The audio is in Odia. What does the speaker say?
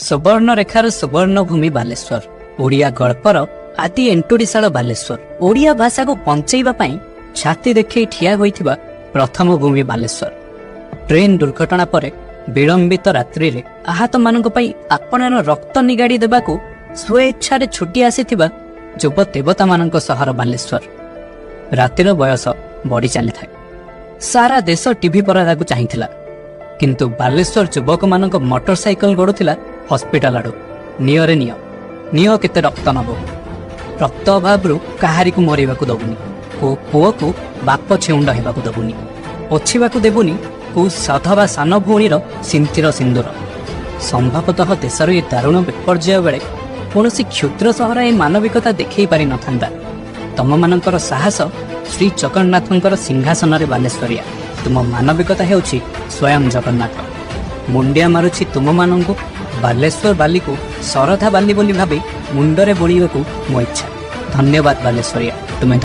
ସୁବର୍ଣ୍ଣରେଖାର ସୁବର୍ଣ୍ଣଭୂମି ବାଲେଶ୍ୱର, ଓଡ଼ିଆ ଗଳ୍ପର ଆଦି ଏନ୍ତୁଡ଼ିଶାଳ ବାଲେଶ୍ୱର, ଓଡ଼ିଆ ଭାଷାକୁ ବଞ୍ଚେଇବା ପାଇଁ ଛାତି ଦେଖେଇ ଠିଆ ହୋଇଥିବା ପ୍ରଥମ ଭୂମି ବାଲେଶ୍ୱର। ଟ୍ରେନ୍ ଦୁର୍ଘଟଣା ପରେ ବିଳମ୍ବିତ ରାତ୍ରିରେ ଆହତମାନଙ୍କ ପାଇଁ ଆପଣାର ରକ୍ତ ନିଗାଡ଼ି ଦେବାକୁ ସ୍ୱଇଚ୍ଛାରେ ଛୁଟି ଆସିଥିବା ଯୁବ ଦେବତାମାନଙ୍କ ସହର ବାଲେଶ୍ୱର। ରାତିର ବୟସ ବଢି ଚାଲିଥାଏ। ସାରା ଦେଶ ଟିଭି ପରଦାକୁ ଚାହିଁଥିଲା, କିନ୍ତୁ ବାଲେଶ୍ୱର ଯୁବକମାନଙ୍କ ମୋଟର ସାଇକେଲ ଗଡୁଥିଲା ହସ୍ପିଟାଲ ଆଡୁ। ନିଅରେ ନିଅ, ନିଅ, କେତେ ରକ୍ତ ନବ। ରକ୍ତ ଅଭାବରୁ କାହାରିକୁ ମରିବାକୁ ଦବୁନି। କୋଉ ପୁଅକୁ ବାପ ଛେଉଣ୍ଡ ହେବାକୁ ଦବୁନି। ପୋଛିବାକୁ ଦେବୁନି କୋଉ ସଧବା ସାନ ଭଉଣୀର ସିନ୍ଥିର ସିନ୍ଦୁର। ସମ୍ଭବତଃ ଦେଶର ଏ ଦାରୁଣ ବିପର୍ଯ୍ୟୟ ବେଳେ କୌଣସି କ୍ଷୁଦ୍ର ସହର ଏ ମାନବିକତା ଦେଖେଇ ପାରିନଥାନ୍ତା। ତମମାନଙ୍କର ସାହସ ଶ୍ରୀ ଜଗନ୍ନାଥଙ୍କର ସିଂହାସନରେ ବାଲେଶ୍ୱରିଆ। ତୁମ ମାନବିକତା ହେଉଛି ସ୍ୱୟଂ ଜଗନ୍ନାଥ। ମୁଣ୍ଡିଆ ମାରୁଛି ତୁମମାନଙ୍କୁ। ବାଲେଶ୍ୱର ବାଲିକୁ ଶରଧା ବାଲି ବୋଲି ଭାବି ମୁଣ୍ଡରେ ବୋଳିବାକୁ ମୋ ଇଚ୍ଛା। ଧନ୍ୟବାଦ ବାଲେଶ୍ୱରିଆ, ତୁମେ